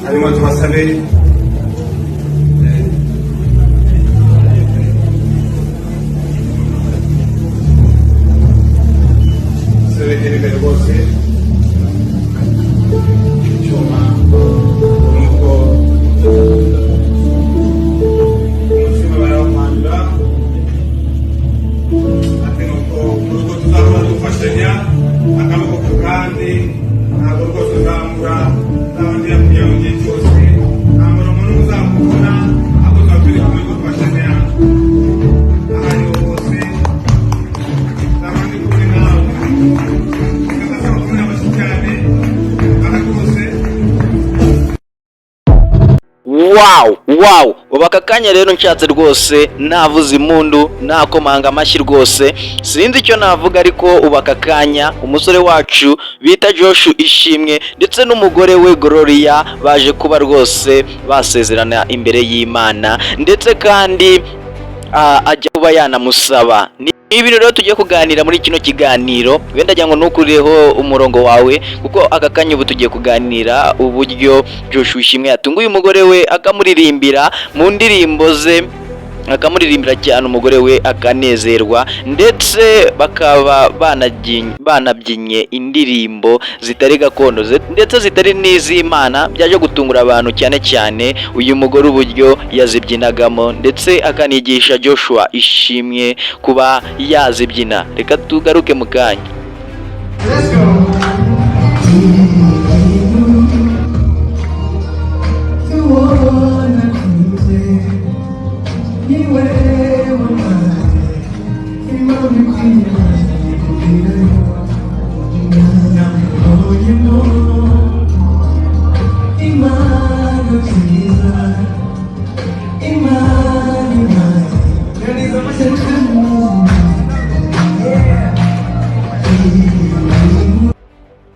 Hanyuma tubasabe begere imbere bose icyuma, nuko umutsima barawumanura, ati nuko mu rugo tuzahora dufashanya akaboko ku kandi, ntabwo rwose uzamura, nzaba ndi hafi mu gihe cyose, nta murongo n'umwe uzamukora, ahubwo tuba turi kumwe dufashanya aho ariho hose, nzaba ndi kumwe nawe. Ndasaba kumwe amashyi cyane aha rwose. Wow, ubu aka kanya rero nshatse rwose navuza impundu, nakomanga amashyi rwose, sinzi icyo navuga, ariko ubu aka kanya umusore wacu bita Joshua Ishimwe ndetse n'umugore we Gloria baje kuba rwose basezerana imbere y'Imana, ndetse kandi ajya kuba yanamusaba. Ni ibintu rero tugiye kuganira muri kino kiganiro. Wenda ngira ngo ntukurireho umurongo wawe, kuko aka kanya ubu tugiye kuganira uburyo Joshua Ishimwe yatunguye umugore we, akamuririmbira mu ndirimbo ze, akamuririmbira cyane, umugore we akanezerwa, ndetse bakaba banabyinnye indirimbo zitari gakondo ndetse zitari n'iz'Imana. Byaje gutungura abantu cyane cyane uyu mugore uburyo yazibyinagamo, ndetse akanigisha Joshua Ishimwe kuba yazibyina. Reka tugaruke mu kanya. Let's go. Nakunze niwe wampaye impamvu ikwiye kubwirayo namubonyemo Imana nziza, Imana impaye. Neza amashyi. Yeah.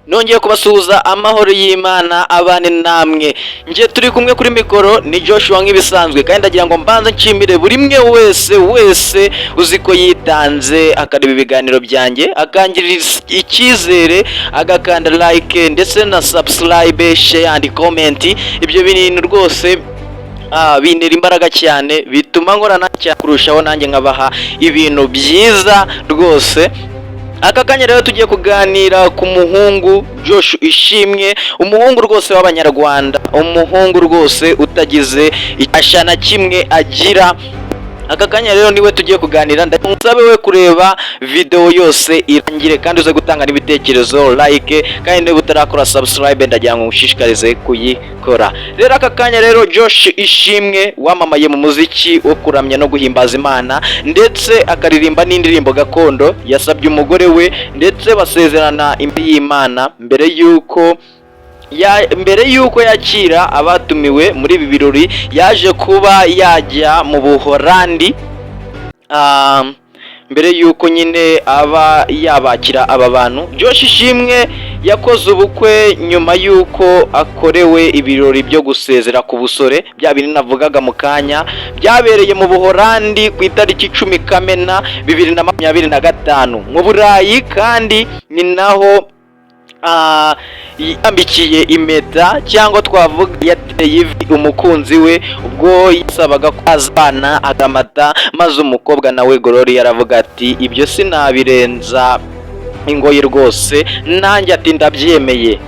Nongeye kubasuhuza, amahoro y'Imana abane namwe. Njye turi kumwe kuri mikoro ni Joshua nk'ibisanzwe, kandi ndagira ngo mbanze nshimire buri umwe wese wese uzi ko yitanze akareba ibiganiro byanjye, akangirira icyizere, agakanda like ndetse na subscribe, share and comment. Ibyo bintu rwose bintera imbaraga cyane, bituma nkorana cyane kurushaho, nanjye nkabaha ibintu byiza rwose. Aka kanya rero tugiye kuganira ku muhungu Joshua Ishimwe, umuhungu rwose w'Abanyarwanda, umuhungu rwose utagize icyasha na kimwe agira. Aka kanya rero niwe tugiye kuganira. Ndasabe we kureba video yose irangire, kandi uze gutanga n'ibitekerezo, like, kandi niba utarakora subscribe ndagira ngo ngushishikarize kuyikora. Rero aka kanya rero Josh Ishimwe wamamaye mu muziki wo kuramya no guhimbaza Imana, ndetse akaririmba n'indirimbo gakondo, yasabye umugore we ndetse basezerana imbere y'Imana mbere y'uko yakira abatumiwe muri ibi birori. Yaje kuba yajya mu Buhorandi mbere y'uko nyine aba yabakira aba bantu. Josh Ishimwe yakoze ubukwe nyuma y'uko akorewe ibirori byo gusezera ku busore, bya bintu navugaga mu kanya, byabereye mu Buhorandi ku itariki 10 Kamena 2025. Mu Burayi kandi ni naho yambikiye impeta, cyangwa twavuga yateye ivi umukunzi we, ubwo yasabaga ko azabana akamata, maze umukobwa nawe Gloria aravuga ati: "Ibyo sinabirenza ingoyi rwose, nanjye," ati: "Ndabyemeye."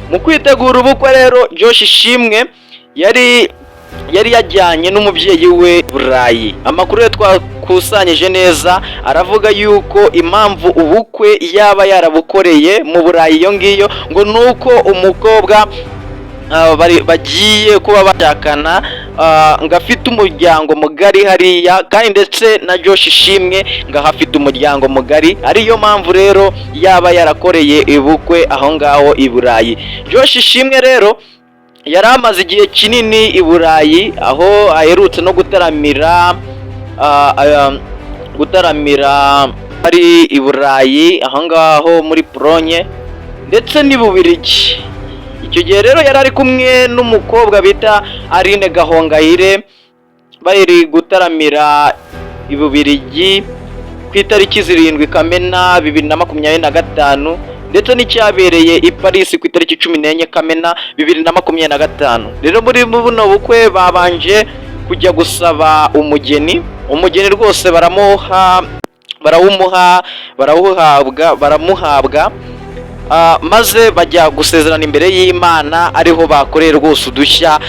Mu kwitegura ubukwe rero, Josh Ishimwe yari yajyanye n'umubyeyi we Burayi. Amakuru yo twakusanyije neza aravuga yuko impamvu ubukwe yaba yarabukoreye mu Burayi iyo ngiyo ngo ni uko umukobwa bagiye kuba bashakana ngo afite umuryango mugari hariya, kandi ndetse na Josh Ishimwe ngo ahafite umuryango mugari, ariyo mpamvu rero yaba yarakoreye ubukwe aho ngaho i Burayi. Josh Ishimwe rero yari amaze igihe kinini i Burayi, aho aherutse no gutaramira ari i Burayi aho ngaho muri Polonye ndetse n'i Bubiligi. Icyo gihe rero yari ari kumwe n'umukobwa bita Aline Gahongayire, bari gutaramira i Bubiligi ku itariki 7 Kamena 2025. ndetse n'icyabereye i Paris ku itariki 14 Kamena 2025. Rero muri buno bukwe babanje kujya gusaba umugeni. Umugeni rwose baramuha, barawumuha, barawuhabwa, baramuhabwa. Maze bajya gusezerana imbere y'Imana, ariho bakoreye rwose udushya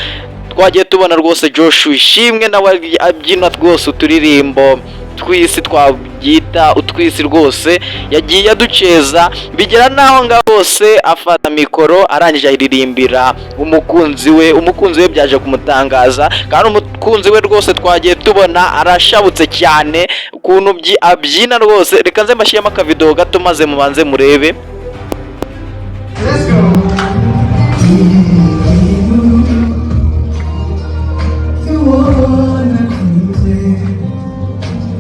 twagiye tubona. Rwose Joshua Ishimwe nawe abyina rwose uturirimbo tw'isi, twabyita utw'isi rwose, yagiye aduceza bigera n'aho ngaho hose afata mikoro, arangije ayiririmbira umukunzi we. Umukunzi we byaje kumutangaza, kandi umukunzi we rwose twagiye tubona arashabutse cyane ukuntu abyina rwose. Reka nze mbashyiremo akavidewo gato maze mubanze murebe. Let's go. Uwo nakunze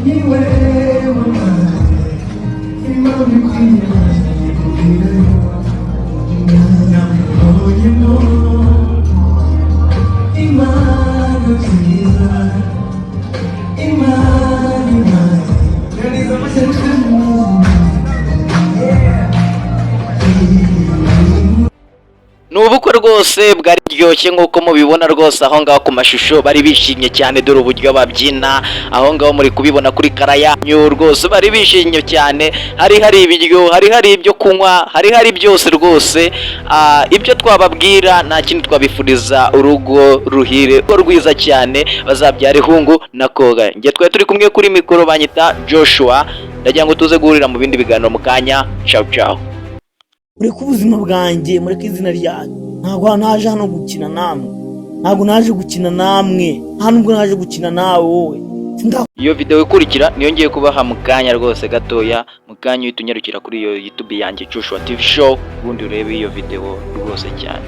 niwe wampaye impamvu ikwiye, kubwirayo namubonyemo Imana nziza, Imana impaye. Yeah. Ni ubukwe rwose bwari buryoshye nk'uko mubibona rwose aho ngaho ku mashusho. Bari bishimye cyane, dore uburyo babyina aho ngaho muri kubibona kuri kara yanyu. Rwose bari bishimye cyane, hari hari ibiryo, hari hari ibyo kunywa, hari hari byose rwose. Ibyo twababwira nta kindi, twabifuriza urugo ruhire, urugo rwiza cyane, bazabyara ihungu na koga. Njye twari turi kumwe kuri mikoro banyita Joshua. Ndagira ngo tuze guhurira mu bindi biganiro mu kanya. Ciao ciao. Mureke ubuzima bwanjye, mureke izina ryanjye. Ntabwo naje hano gukina namwe, ntabwo naje gukina namwe, nta nubwo naje gukina nawe wowe. Iyo video ikurikira niyo ngiye kubaha mu kanya rwose gatoya. Mu kanya uhita unyarukira kuri iyo YouTube yanjye, Joshua TV Show, ubundi urebe iyo video rwose cyane.